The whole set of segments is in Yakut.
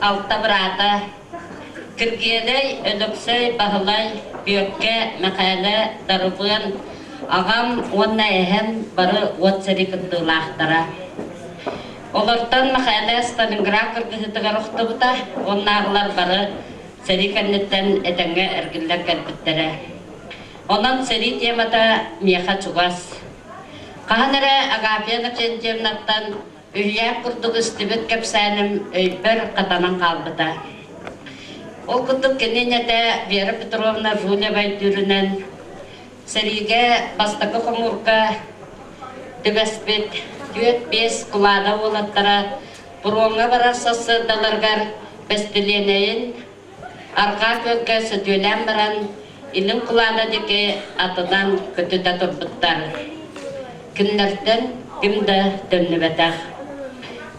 алта быраата Киргиэлэй, Өлөксөй, Баһылай, Бүөккэ, Мэхээлэ, Дарыбыан, аҕам уонна эһэм бары уот сэрии кыттыылаахтара. Олортон Мэхээлэ Сталинград кыргыһыытыгар охтубута, уоннааҕылар бары сэрии кэнниттэн этэҥҥэ эргиллэн кэлбиттэрэ. Онон сэрии темата миэхэ чугас. Хаһан эрэ Агафья Иннокентьевнаттан үһүйээн курдук истибит кэпсээним өйбөр хатанан хаалбыта. Ол курдук кини ийэтэ Вера Петровна Жулева өйдүүрүнэн сэриигэ бастакы хомуурга түбэспит түөрт-биэс кулаада уолаттара пуруоҥҥа барар сарсыардаларыгар бэстилиэнэйин Арҕаа күөлгэ сөтүөлээн баран, илин кулаана диэки атынан көтүтэ турбуттар. Кинилэртэн ким да төннүбэтэх.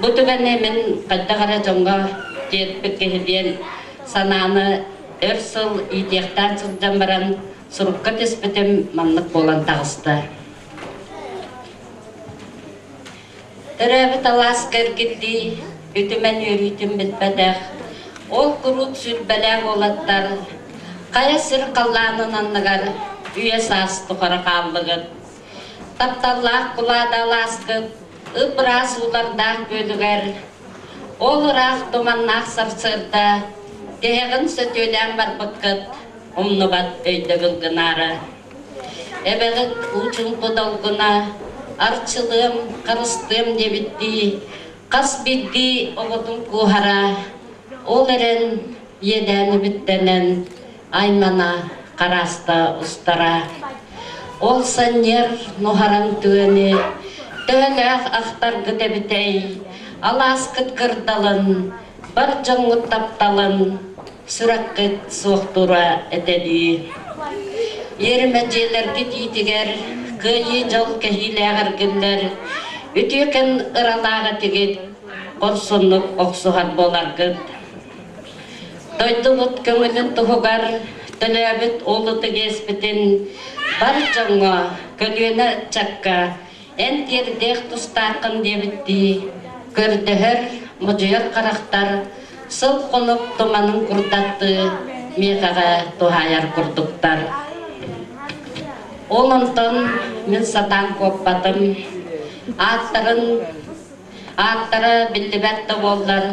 Бу түгэни мин хайдах эрэ дьоҥҥо тиэрпит киһи диэн санааны өр сыл иитиэхтээн сылдьан баран сурукка түспүтүм маннык буолан таҕыста. Төрөөбүт алааска эргиллии үтүмэн үөрүүтүн билбэтэх, ол куруук сүүрбэлээх уолаттар хайа сир халлаанын анныгар үйэ-саас тухары хааллыгыт. Тапталлаах кулаада алааскыт ып-ыраас уулардаах күөлүгэр ол ыраах туманнаах сарсыарда тиһэҕин сөтүөлээн барбыккыт умнубат өйдөбүл гынаары. Эбэҕит уу-чуҥку долгуна, арчылыам, харыстыам диэбиттии, хас биирдии оҕотун куоһара, ол эрэн иэдээни бүттэнэн, аймана, харааста устара. Ол санньыар нуһараҥ түгэни төһөлөөх ахтаргыт эбитэй, алааскыт кырдалын, бар дьоҥҥут тапталын сүрэххит суохтуура этэлии. Иэримэ дьиэлэргит иитигэр кыайыы дьол кэһиилээх эргиллэр, үтүөкэн ыралаах этигит, хорсуннук охсуһар буоларгыт. Дойдубут көҥүлүн туһугар төлөөбүт уолутук иэспитин бар дьоҥҥо, көлүөнэ ыччакка Эн тиэрдиэх тустааххын диэбиттии, көрдөһөр, модьуйар харахтар сыл-хонук туманын курдаттыы миэхэҕэ туһаайар курдуктар. Ол онтон мин сатаан куоппатым, ааттарын ааттара биллибэт да буоллар,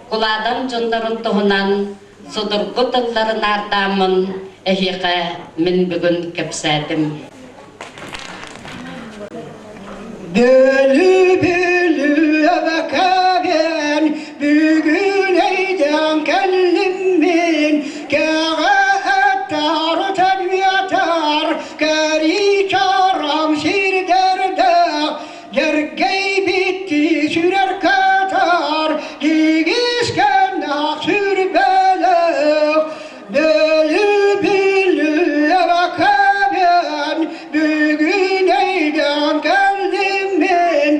кулаадам дьоннорун туһунан судургу тыллары наардааммын эһиэхэ мин бүгүн кэпсээтим. Бөлү-бөлү эбэкэбин бүгүн эйдээн кэллим мин кэҕэ эттар тэлүөтэр кэрии чараҥ сирдэрдээх Дьэргэйбитти сүрэр катар, Дигискэннэх сүрбэлэх, Бөлү-бүлү эбэкэбин, Бүгүн эйдээн кэллим мин.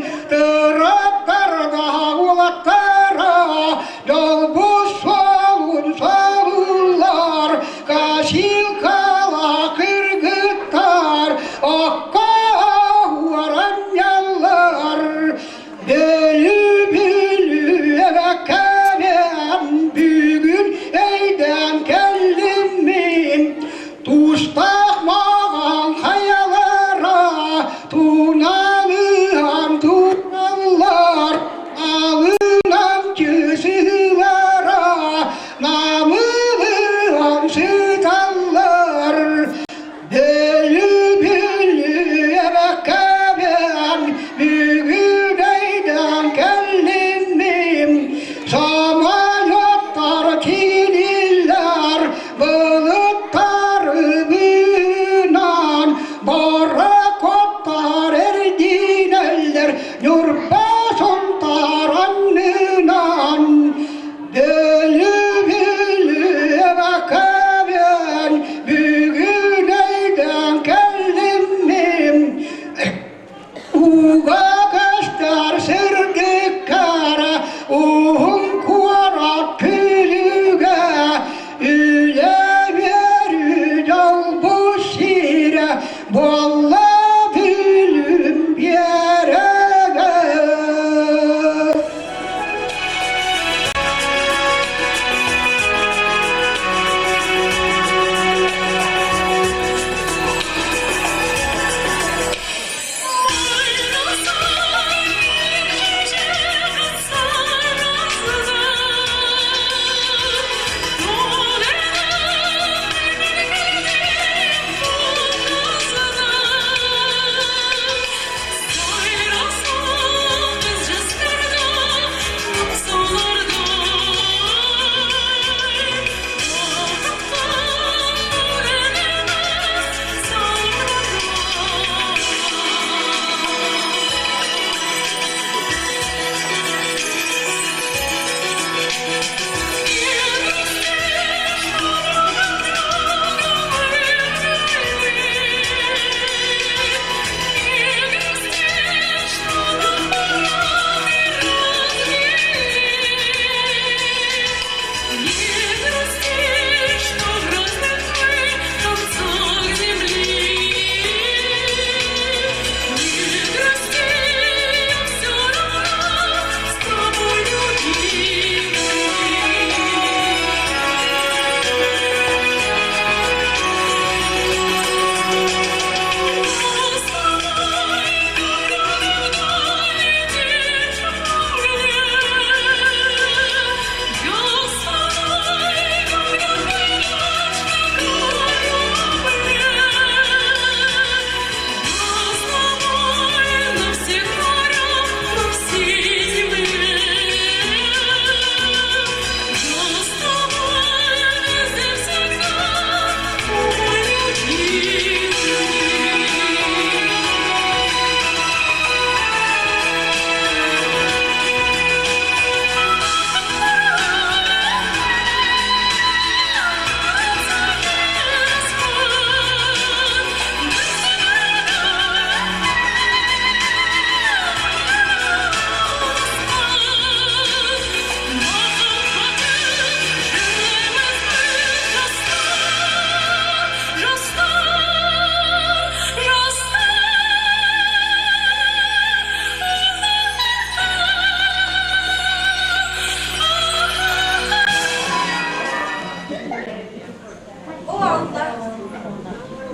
О, Алла!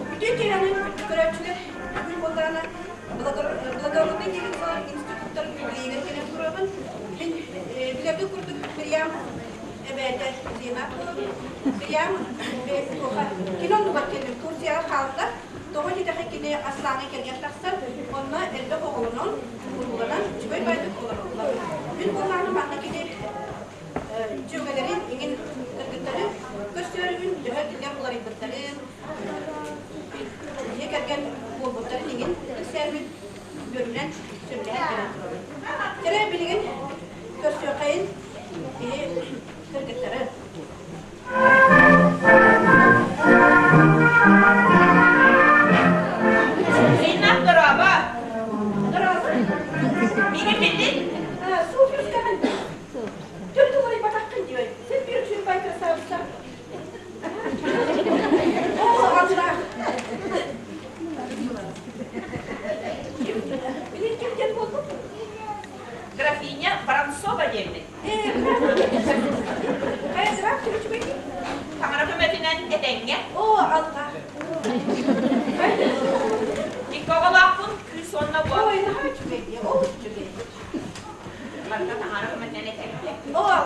Бүтүн киһини көрөөччүлэр бүгүн буоллаҕына благородный девица институттарын юбилейыгар кэлэн турабын. Мин билэргит курдук Мириам эбээтэ Зина буолабын. Мириам туоха кини оннугар кэллим. Турцияҕа хаалла. Тоҕо диэтэххэ кини Аслаҥҥа кэргэн тахсан, онно элбэх оҕолонон, урууланан үчүгэй баайдык олороллор. Мин буоллаҕына манна кини дьүөгэлэрин иҥин кыргыттары көрсөөрүбүн төһө кинилэр уларыйбыттарын, дьиэ кэргэн буолбуттарын иҥин кэпсээммин үөрүүнэн сөбүлэһэн кэлэн турабын. Кэрэ билигин көрсүөххэйин киһи кыргыттары. Зейнап дорообо! Дорообо! Миигин биллин? Суфьюскаҕын Төрүт уларыйбатаххын диэн. Син биир үчүгэй красавица. О, Аллах! Билин ким диэн буолбут? Графиня Воронцова диэммин. Хайа граф үчүгэй Таҥара көмөтүнэн этэҥҥэ. О, Аллах! Икки оҕолоохпун, кыыс уонна уол. Ой, наһаа үчүгэй дии, олус үчүгэй. Барыта таҥара көмөтүнэн этэҥҥэ. О, Аллах!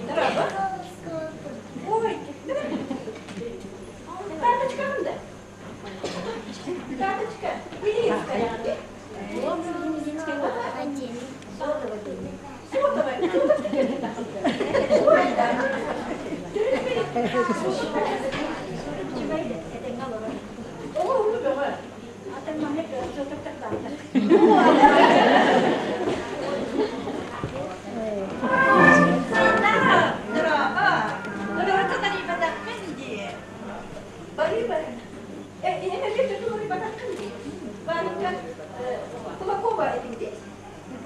Дорого? Ой, карточка да? Карточка. Милицкая. Сотовая. Ой, да. О, бөҕө. Кулакова этиҥ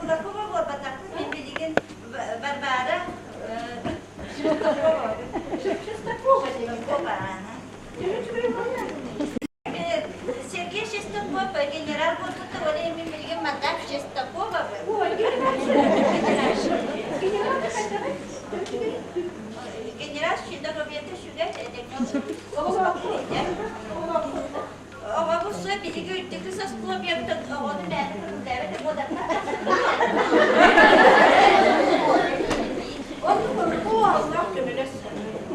Кулакова буолбатахпын, мин билигин Варвара Шестакова диэн. Сергей Шестаков генерал буолбута, ол иһин мин билигин мадам Шестаковабын. Ой, генерал хайдаҕый? Генерал Шидоровета сүгэр Оҕобут суо биһиги үрдүкү сословиеттан оҕону мээнэ көрүллээбэт буоларга. Оннук Аллах көмөлөс.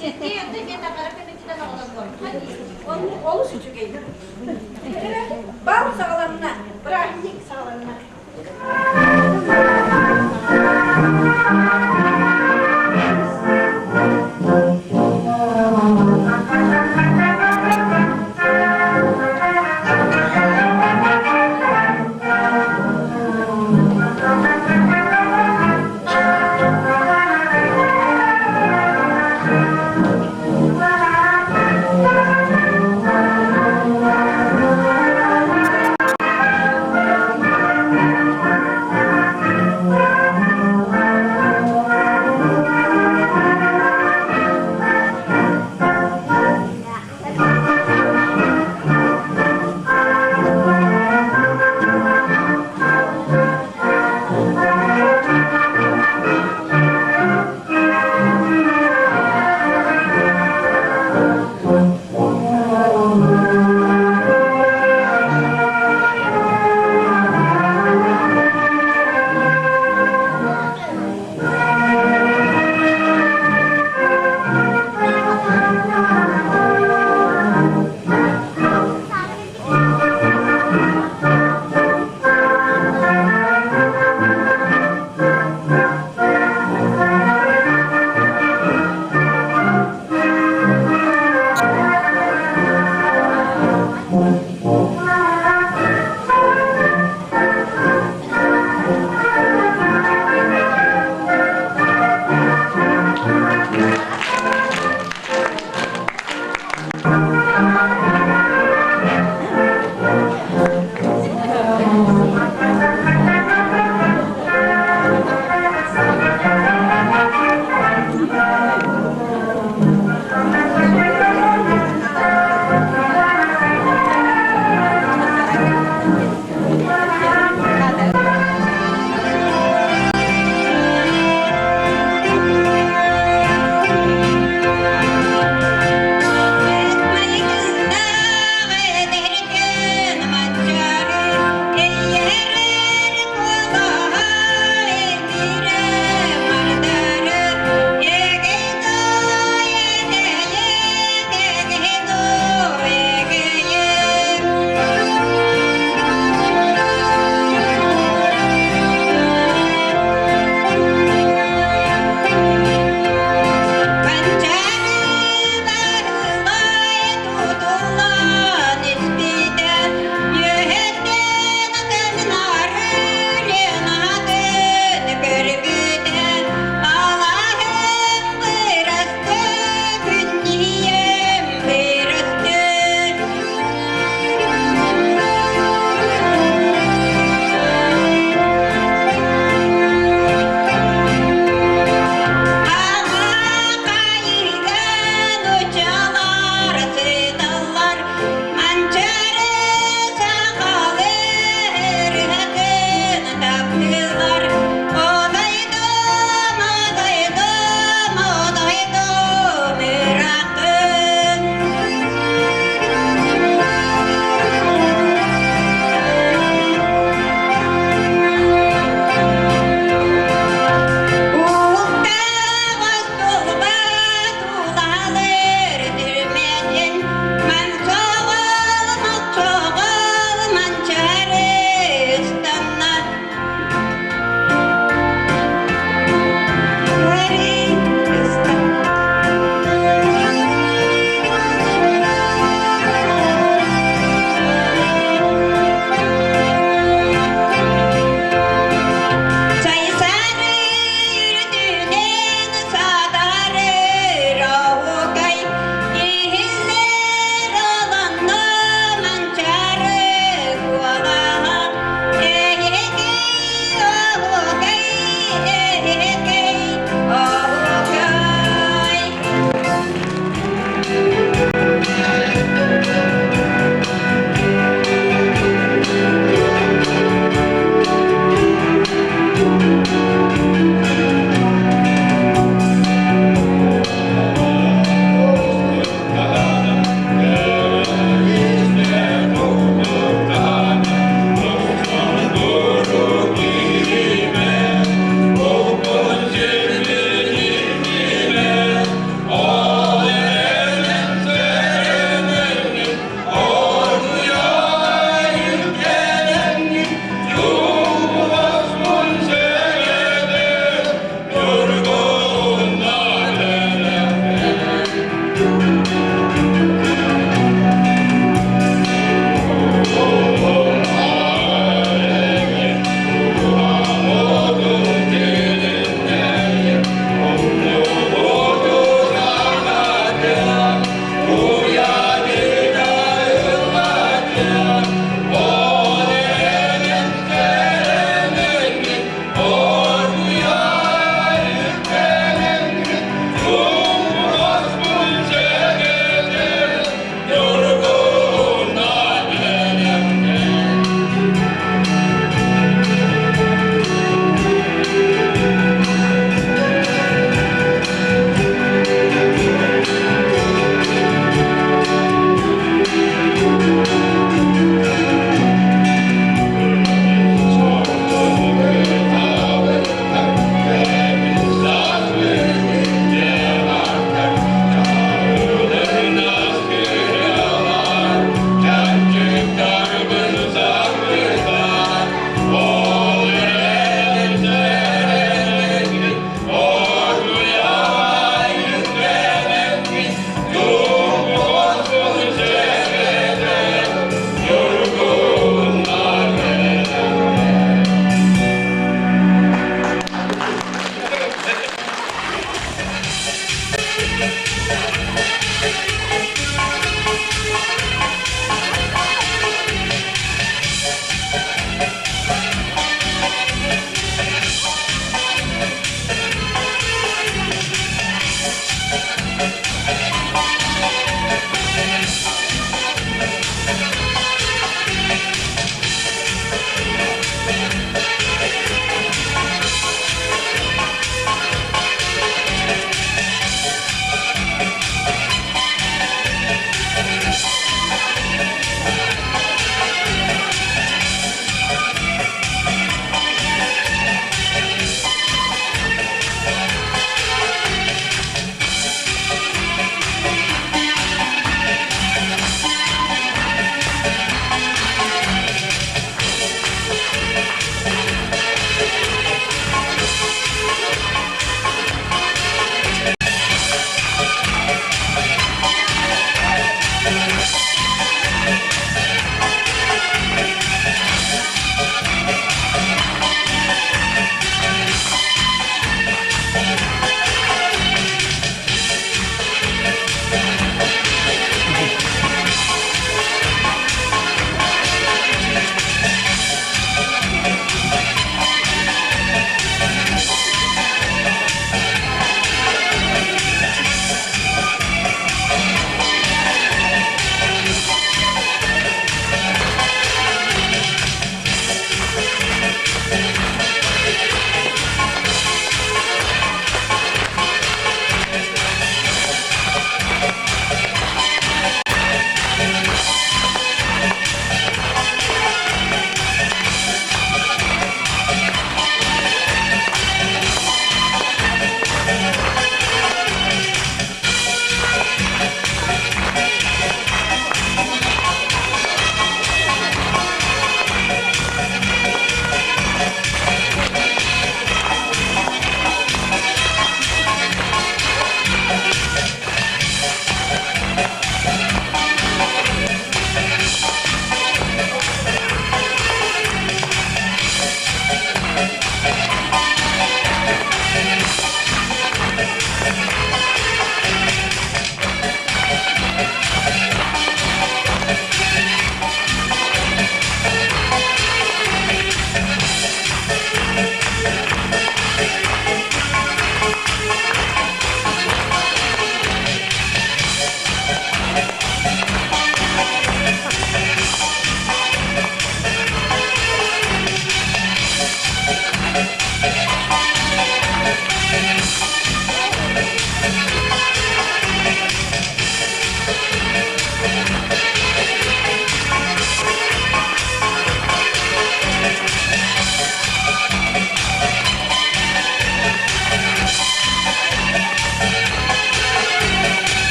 Сергей онто эмиэ таҥара көмөтүнэн оҕолонуохха дии. Оннук олус үчүгэй. Бал саҕаланна, праздник саҕаланна.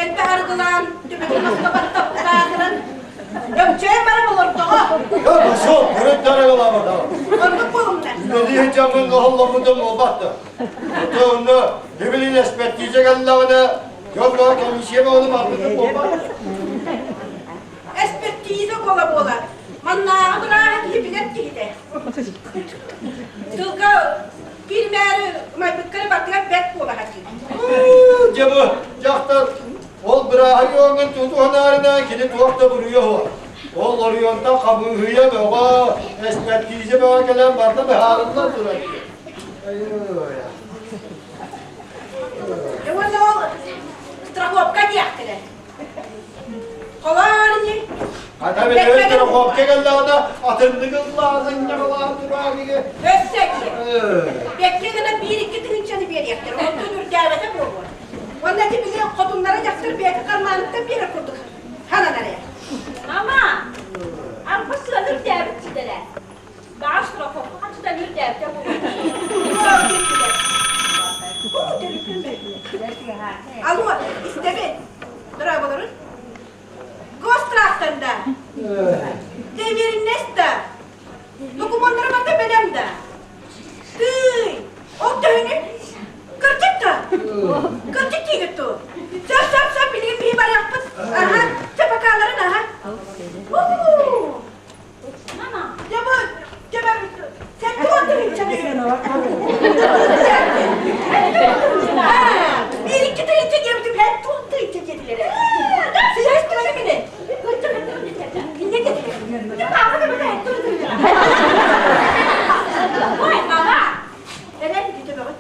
Дэлби арыгылаан, төбөтүн маска баттаппытааҕынан Өҥчөйөн баран олордоҕо. Суох, көрүттэр арыгылаабата. Оннук буолумна. Үлэлии дьаммын оһолломмутум буолбатта. Ото онно бибилин эспэртиизэ кэллэҕинэ, дьон бөҕө комиссия бөҕөнү барбытым буолбат. Эспэртиизэ буола-буола. Маннааҕы бырааһа киһи билэр киһитэ. Тылга киирмээри умайбыккары бардыгар бэрт буолаһа дии. Дьэ бу дьахтар ол бырааһы үөҥҥүн тутуһунаарына кини туох да буруйа суох. Ол оройуонтан хамыыһыйа бөҕө, эспэртиизэ бөҕө кэлэн барыта быһаарыллан турар. Дьэ уонна ол страховка диэхтэрэ. Холоор ини. Хата билигин страховка кэллэҕинэ атыннык ыллаатын ньаҕалаан тураагыгы. Өссө дии. Бэккэ гына биир-икки тыһыынчаны биэриэхтэр, онтон үрдээбэтэ буолуо. Уонна ити били хотуннара дьахтар бэйэтин хармааныттан биэрэр курдук ханан эрэ. Мама, арба сыаны үрдээбит ситэрэ. Баҕар страховка хаччытан үрдээбитэ буолуо. Алло, истэбин. Дорооболорун. Гострахтан да. Доверенность да. Докумуоннара барыта бэлэм да. Тыый, ол төһөнү? Кырдьык да. Кырдьык диигит ту. Сөп, сөп, сөп, билигин биһи барыахпыт. Аха, чапакааларын аха. Уу! Мама. Дьэ бу, дьэ бу, сен туох Биир-икки тыһыынча диэбитим, эн туох тыһыынча диэтилэр. Сыһыас түмэли мини. Инне диэтилэр. Ой, мама! Эрэн бүтөбөҕүт.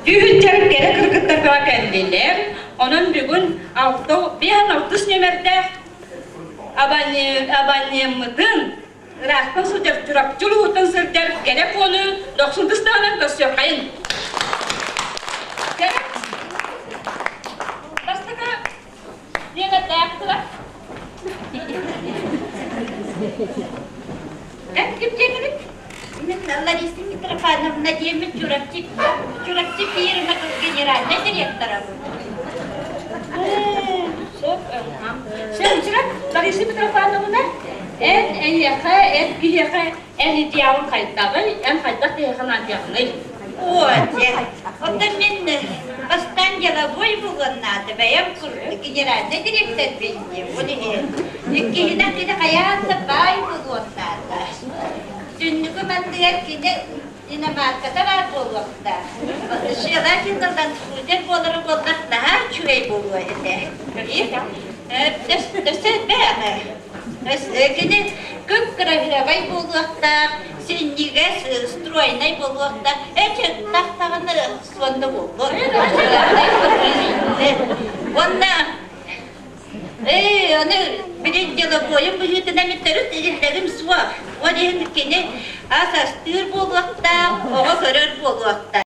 Түүһүттэр кэрэ кыргыттарга кэллилэр. Онон бүгүн алта биэһэн алтыс нүөмэрдээх абонеммытын ыраахтан сылдьар Чурапчы улууһуттан сылдьар кэрэ куону дохсун тыстаҕынан көрсүөххэйин. Кэрэ бастакы нүөмэрдээх тыла. Эн ким диэҥҥиний? Мин Лариса Митрофановна диэммин Чурапчы Чурапчы фирма генеральнай директорабын. Сөп, Лариса Митрофановна, эн эйиэхэ, эн киһиэхэ эн идеалын хайдаҕый, эн хайдах киһиэхэ наадыйаҕыный? О, дьэ, оттон мин бастаан деловой буолуон наада, бэйэм курдук генеральнай директор биллим, ол иһин. Иккиһинэн кини хайаан да баай буолуон наада. Түннүгүм анныгар кини иномарката баар буолуохтаах. Желательно ландкрузер буолара буоллар наһаа үчүгэй буолуо этэ. Өссө элбэх Кини кып-кыраһыабай буолуохтаах, синньигэс, стройнай буолуохтаах. Эчи тахтаҕына суонда буолуо. Уонна Ээ, аны билин деловойум быһыытынан төрүт иһиллэрим суох. Ол иһин кини ас астыыр буолуохтаах, оҕо көрөр буолуохтаах.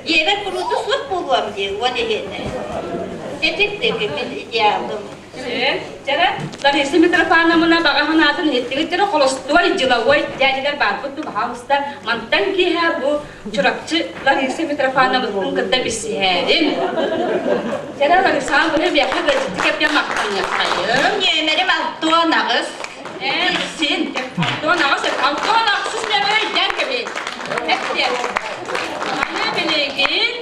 Дьиэбэр курууту суох буолуом дии, ол иһин. Этиттик мин идеалым. Чара, Лариса Митрофановна баҕа санаатын иһиттигит дьара холостуой деловой дядялар баарбыт ду баһаалыста мантан киэһэ бу Чурапчы Лариса Митрофановнатын кытта билсиһээрин. Чара Лариса быһа биэхэ ыалдьытты кэппиэн махтаныаххайым. Нүөмэрим алтуон аҕыс. Эн син алтуон аҕыс алтуон ахсыс нүөмэрэ өйдөөн кэбиһин. Эптиэ. Аны билигин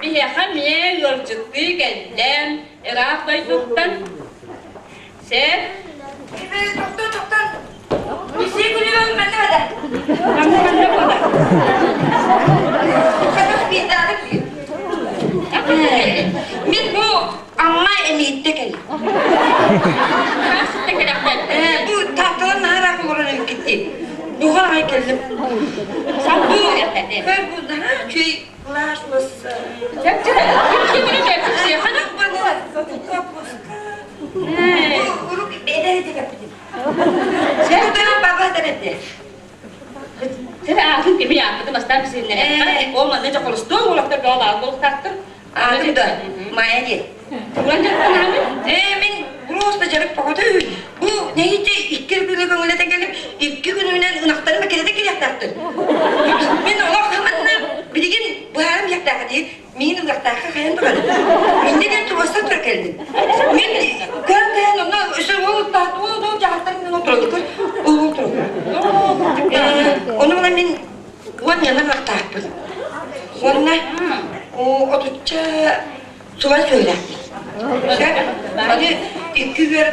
биһиэхэ эмиэ ыалдьыттыы кэллэм. Ыраах дойдуттан Сэр. Тоқтон, тоқтон. Бисии күлүгүн манна бада. Манна манна бада. Мин бу Амма эмиитте кэлим. Бу таатталар наһаа олорон китти. Буга аҕай кэллим. Бу көр бу наһаа үчүгэй плаж бас. Урук эдэр этэ Сен аатын кими ааппыты бастаан бисиннэрэ. Ол манна дьоколустуон олохтор бөҕө баар буолуохтаахтар. Аатым да Майя диэн. Уран дьарыктанаамын? Ээ мин просто дьарык поҕото үһү. Бу нэһииччэ икки күнү көҥүлэтэн кэлим, икки күнүнэн ынахтарым эккирэтэ кириэхтээхтэр. Мин олох манна билигин быһаарым иэхтээхэ дии. Миин ылыахтаахха хайан турар. Иннэ диэн туруорса тура кэллим. Мин көрөн кэлэн онно өссө ол таат ол ол дьаһалтар мен отуралыкыр ол ол тураллар. Ону мына мин уон яна ылыахтаахпын. Уонна отучча субай сүөлээхпин. Аны икки үөр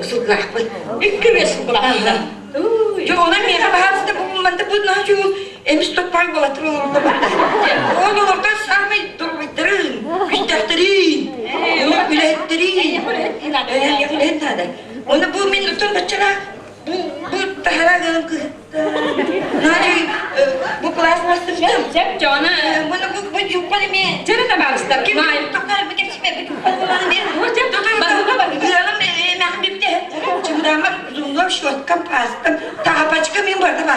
сылгылаахпын. Икки үөр сылгылаахпын. Дьэ, онон миэхэ баһаалыста бу манта бу наһаа үчүгэй эмис топпой буолаттар олороллор барда. Ол олортон саамай доруобайдарын, күстээхтэрин, үлэһиттэрин, үлэһит наада. Оны бу мин оттон баччара бу бу таһара ыалым кыһытта. Наадый бу пластмассым Сөп дьоно. Буну бу бу жуппан эме. Чөрө табаарыстар. Ким тоқтар бу кепсиме бу жуппан болан бер. Ыалым эмэхин бипте. Чымдамар зунгам щеткам пастам тапочка мен барда ба.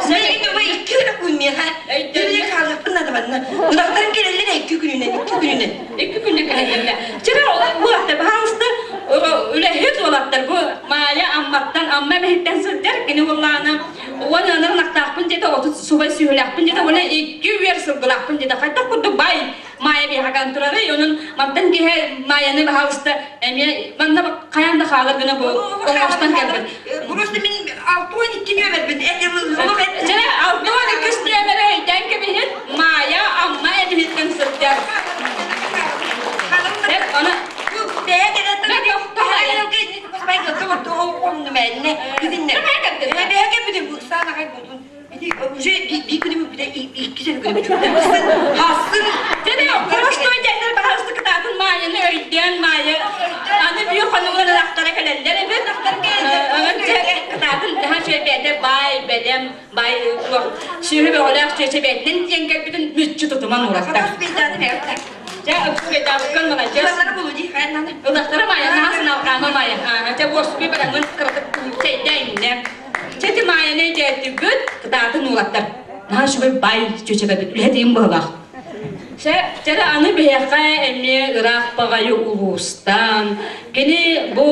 Мен ума икки күн күнмеха. Дүние халықпын надо манна. Ынақтарым келелер икки күнүнен, икки күнүнен. Икки күнүнэн кэлэллэр. Чөрө уолаттар баһаалыста үлэһит уолаттар бу Маайа Амматтан Амма эмэһиттэн сылдьар кини уоллаана уон ыанар ынахтаахпын диэтэ отут субай сүһүлээхпин диэтэ уонна икки үөр сылгылаахпын диэтэ хайдах курдук бай Маайа биһагаан турарый онон мантан киһи Маайаны баһаалыста эмиэ манна хайаан да хаалар гына бу оҥостон кэлбит Просто мин 62 нүөмэрбин Дьэ, 62 нүөмэри өйдөөн кэбиһин Маайа Амма эмиһиттэн сылдьар. Оны Уже bir günümü bir de iki sene günümü çok Hassın. Дьэ, простой дьэннэр баһаалыста кытаатын. Маайаны өйдөөн Маайа аны бүө хонугунан ынахтара кэлэллэр эбит. Онон дьэ кытаатын наһаа үчүгэй бэйэтэ баай, бэлэм, баай туох сүөһү бөҕөлөөх чүөчэ бэйэтинэн тиийэн кэлбитин мүччү тутуман уураттар. Дьэ үчүгэйдээбиккин маладьыас. Ынахтара Маайа наһаа сыналҕаама Маайа. Дьэ буоспуй бараҥҥын кыратык чэйдээ иннэ. Чэ ити Маайаны өйдөөтүгүт, кытаатын уулаттар. Наһаа үчүгэй баай чүөчэ кэлбит үлэһитиим быһылаах. Чэ, чэ аны биһиэхэ эмиэ ыраах баҕайы улуустан, кини бу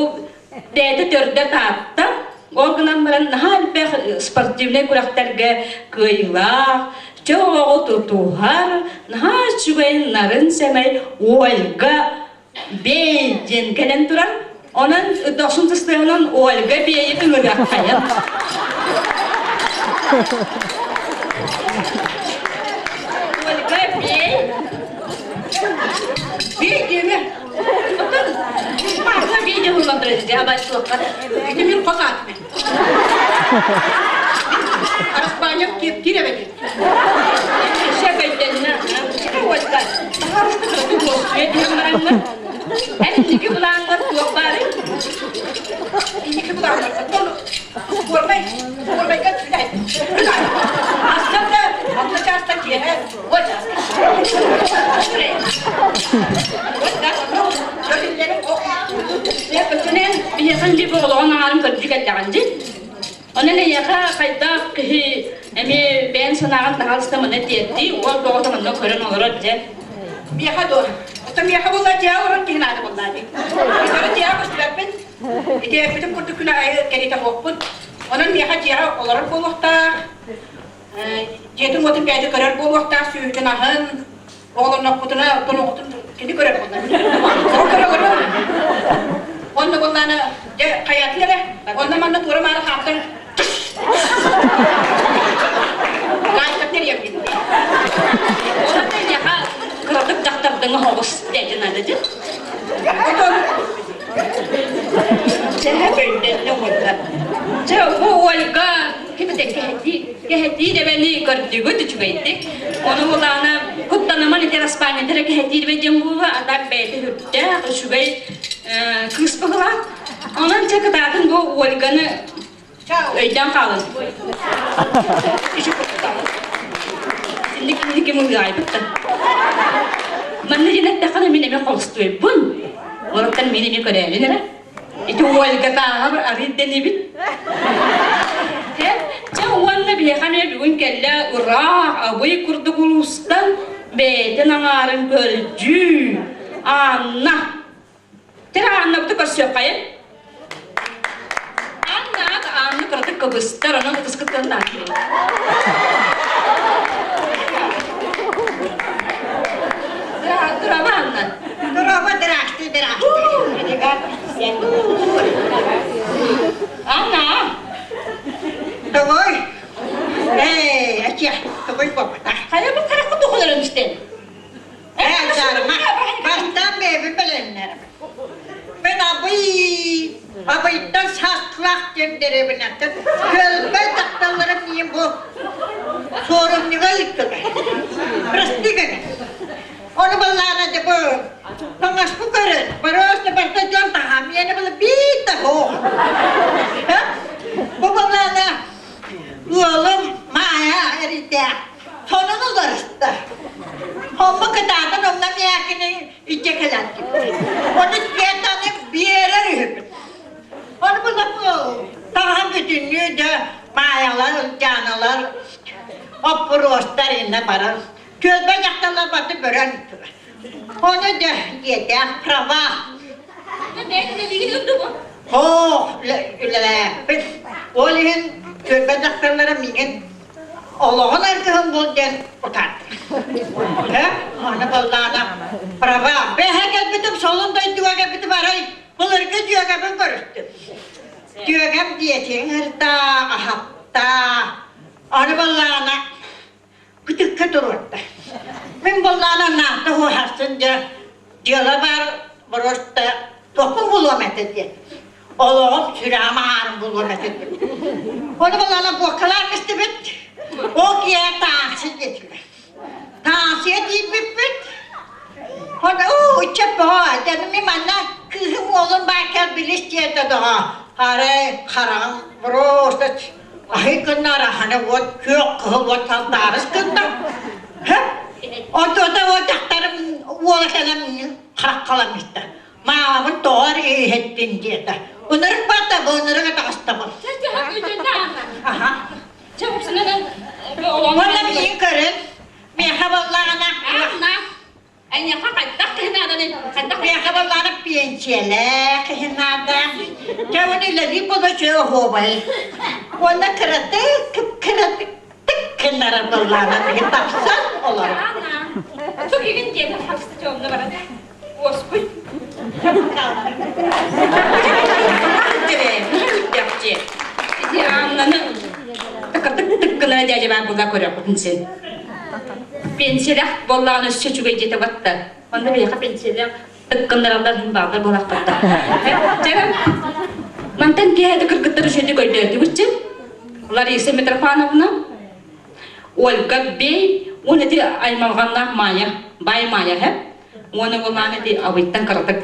бэйэтэ төрдө Таатта, ол гынан баран наһаа элбэх спортивнай күрэхтэргэ кыайыылаах, чэ оҕоҕу тутуһар, наһаа үчүгэй нарын сэмэй Ольга Бей диэн кэлэн турар. Онон дохсун тыстыганан Ольга Бейи ыҥырыаххайын. Ольга Бей. Бей диэме. Оттон Марта Бей диэн улан турар дии абай суохха. Ити мин хос аатым. Араспаанньам киэптиир эбэтин. Сөп өйдөннө. Ольга, таһаарыста кыратык уоскуйа түһэн бараҥҥын, эн инники былааҥҥар туох баарый? Инники былааҥҥар оттон Куормай, Куормайга үлэһит. Астарда алта чаастан киэһэ уон чааска. Ольга, Өттүнэн биһиэхэ биир оҕолоҕун аҥаарын көрдүү кэллэҕин дии. Онон эйиэхэ хайдах киһи эмиэ бэйэн санааҕын таһаарыста манна тиэрдии, уол оҕото манна көрөн олорор дьэ. Миэхэ дуо? Оттон миэхэ буолла дьиэ олорон киһи наада буолла дии. Итары дьиэҕэ көстүбэппин. Итиэппитин курдук күн аайы кэриэтэ буолпут. Онон миэхэ дьиэҕэ олорор буолуохтаах. Дьиэтин уотун бэйэтэ көрөр буолуохтаах, сүөһүтүн аһын, оҕолоннохпутуна оттон оҕотун кини көрөр буолла. Оҕо көрө олорор. Онно буоллаана дьэ хайатын эрэ, онно манна туора маары хаамтан Гаайкап тэрийэм дии. Онон эйиэхэ кыратык дьахтардыҥы оҕус дьэ наада дии. Отон Чэ, өйдөннө Ольга. Чэ, бу Ольга кимитэ кэһэтии, кэһэтии дэбэни көрдүгүт үчүгэйдик. Ону булаана куттаныман ити араспаанньатара кэһэтиир диэн буолуо, а так бэйэтэ үрдээх, үчүгэй кыыс быһылаах. Онон чэ кытаатын бу Ольганы өйдөөн хаалын. Инник инники мыһыайбыт да. Манна диэн эттэххинэ мин эмиэ холустуйбун. Олортон мин эмиэ көрөөрүн эрэ. Ити Ольгатааҕар арый дэнибит. Чэ уонна биһиэхэ эмиэ бүгүн кэллэ ыраах абый курдук улуустан бэйэтин аҥаарын көрдүү Анна. Тирэ Аннабыты көрсүөххэйин. Анна Анна кыратык кыбыстар, онон ытыскыттан тааккыйын. Дурама Анна. Дурама, здравствуй, здравствуй. Анна. Тоҕой? Эй, ача, тоҕой буолбатах. Хайа бу харахха тухуларын истэн. Ээ, Азарма, бастаан бэйэбин бэлэмнэрим. Мин абый, абыйтан сааскылаах диэн дэриэбинэттэн көлбөй дьахталларым миин бу суорумньуга ыыттылар. Прости гына. Ону баллаана дьэ бу таҥаспы көрөн, просто барыта дьон таһаам, миэнэ было биир да суох. Бу баллаана ыалым Маайа эрийдээх сонун уларыста. Хомму кытаатан онно мээкини илдьэ кэлэн Ону Светаны биэрэр үһүбүт. Ону була таҥаһым бүтүннүү дьэ Маайалар, Ылдьааналар, оппуруостар иннэ барар. Түөлбэ дьахталлар бары бөрөн Ону дьэ диэтээх права. Ох, үлэлээппит. Ол иһин түөлбэ дьахталлара миигин олоҕун аргыһын бул диэн утааттым. Аны буоллаҕына права. Бэһэ кэлбитим, солун дойдуга кэлбитим арай былыргы дьүөгэбин көрүстүм. Дьүөгэм диэтиҥ ырда, аһатта. Аны буоллаҕына Кытыкка туруорда. Мин буоллаҕына наата уһаарсын дьэ дьыала баар просто туохпун булуом этэ диэн. Олоҕум сүрэҕим аһаарын булуом этэ диэн. Ону буоллаҕына буоккалаан истибит. Ол киэһэ таансый диэтилэр. Таансыйа тиийбиппит. Хона уу ыччат бөҕө, дьэ мин манна кыыһым уолум баакар билис диэтэ доҕо. Арай хараҕым просто аһый гынна араханы уот күөх кыһыл уот сандаарыс гынна. Хөп. Онтуота уот дьахтарым уола кэлэн хараххаламмыта. Маамын тоҕо эрэ иһэттин диэтэ. Ынырык бата бу ынырык атаҕастабыл. Аха. Уонна миигин көрүн. Миэхэ буоллаҕына Эйиэхэ хайдах киһи нааданый? Хайдах Миэхэ буоллаҕына пенсиялээх киһи наада. Дьэ уонна үлэлии буолуо үчүгэй оһуобай. Уонна кыратык кып-кыратык тык гыннарар буоллаҕына киһи тапсан олорор. Тук игин диэн хаста чоҥно баран. Уоспуй. Ити Аннаны тыкытык тыккына дядя баар була көрөккүтүн син. Пенсиялаах буоллаҕына өссө үчүгэй диэтэ батта. Онно биһиэхэ пенсиялаах тыккыннараллар иһин бааллар буолахпатта. Дьэ, мантан киэһэ кыргыттар үчүгэйдик өйдөөтүгүт Лариса Митрофановна, Ольга Бей, уон ити аймалҕаннаах Майя, бай Майя һэ, уонна уолаан ити абыйтан кыратык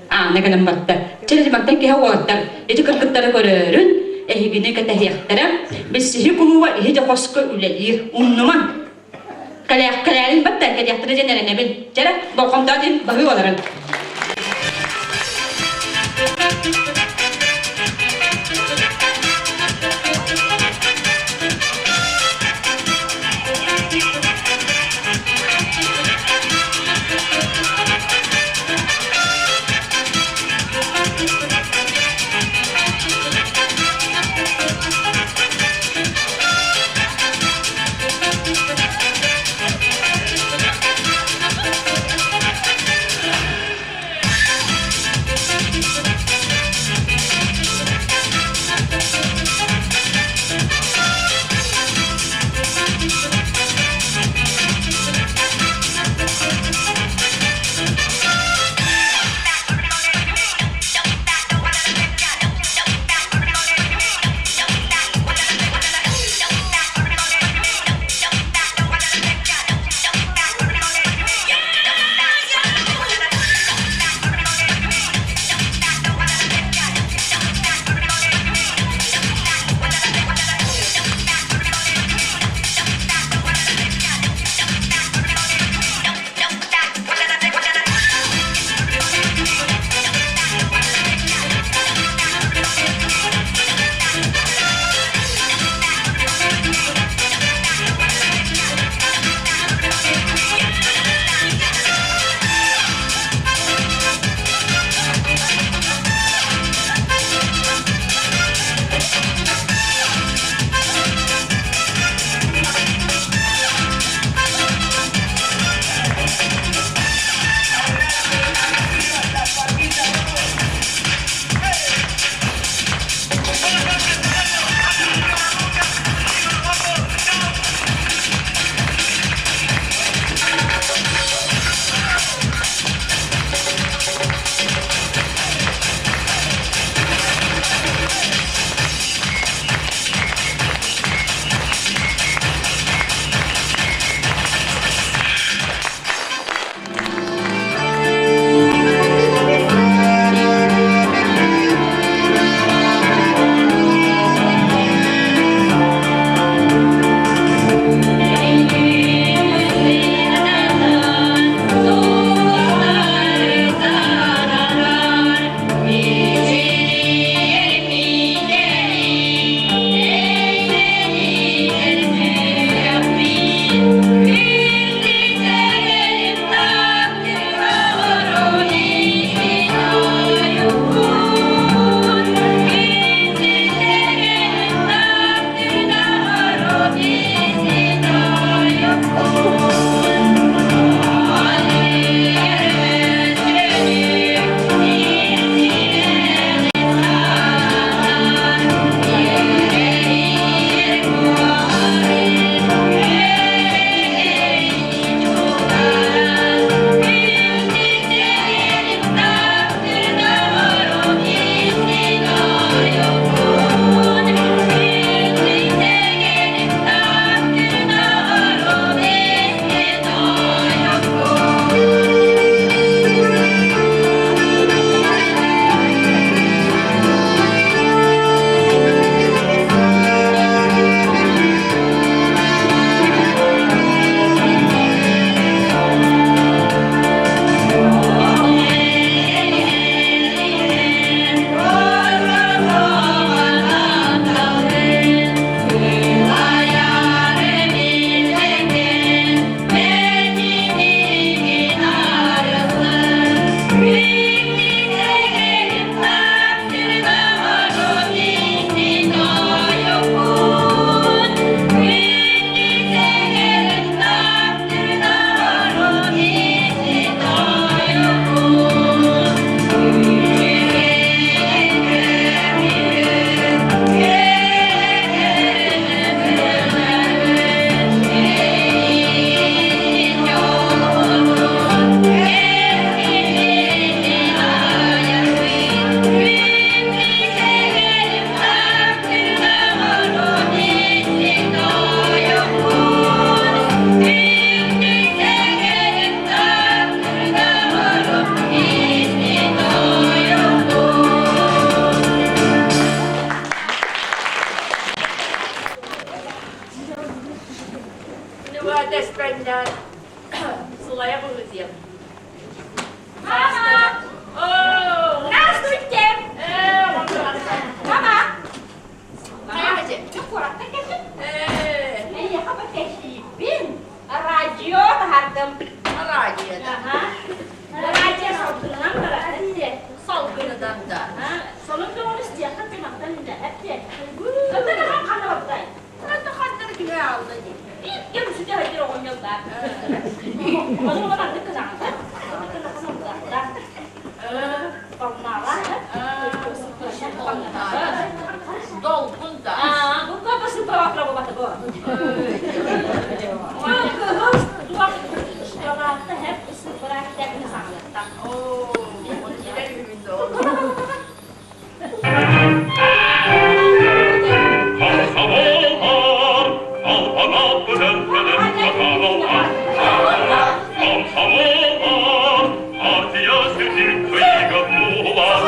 аана кэлэн барда. Чэ, мантан киһи уолаттар ити кыргыттары көрөөрүн, эһигини кэтэһиэхтэрэ. Билсиһи кулууба иһи да хоско үлэлиир. Умнуман. Кэлээх кэлээрин батта, кэлиэхтэрэ диэн эрэнэбин. Чэрэ, болҕомтоо диэн баһыы олорун. Туга дэспэннэр сулайа быһыытыйам. Мама! Здравствуйте! Мама! Куораттан кэллим. Эйиэхэ бу кэһиибин радио таһардым. Радио да. Радио салгынынан барар. Салгынынан да. Сонун көҥүл истиэххэ тымахтан да эппиэ. Ытырыһан ханна бардай? Ханна ханна киһи аалла дии. Икким сүтэ сылдьар оҕонньор баар. Ону оҕо маннык гынаҕын. Долгун да. Комсомоллар, алпанааппытын Комсомоллар, партия сирдик кыйыга буолар.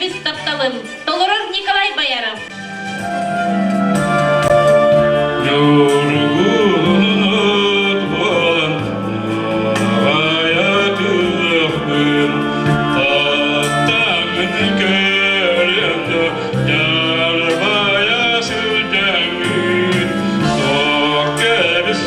көмүс тапталым, толорор Николай Бояров. Ньургунут буолан аҕайатыахпын, таптаҥын көрөн да дьарбайа сылдьаҥҥын, туох кэбис.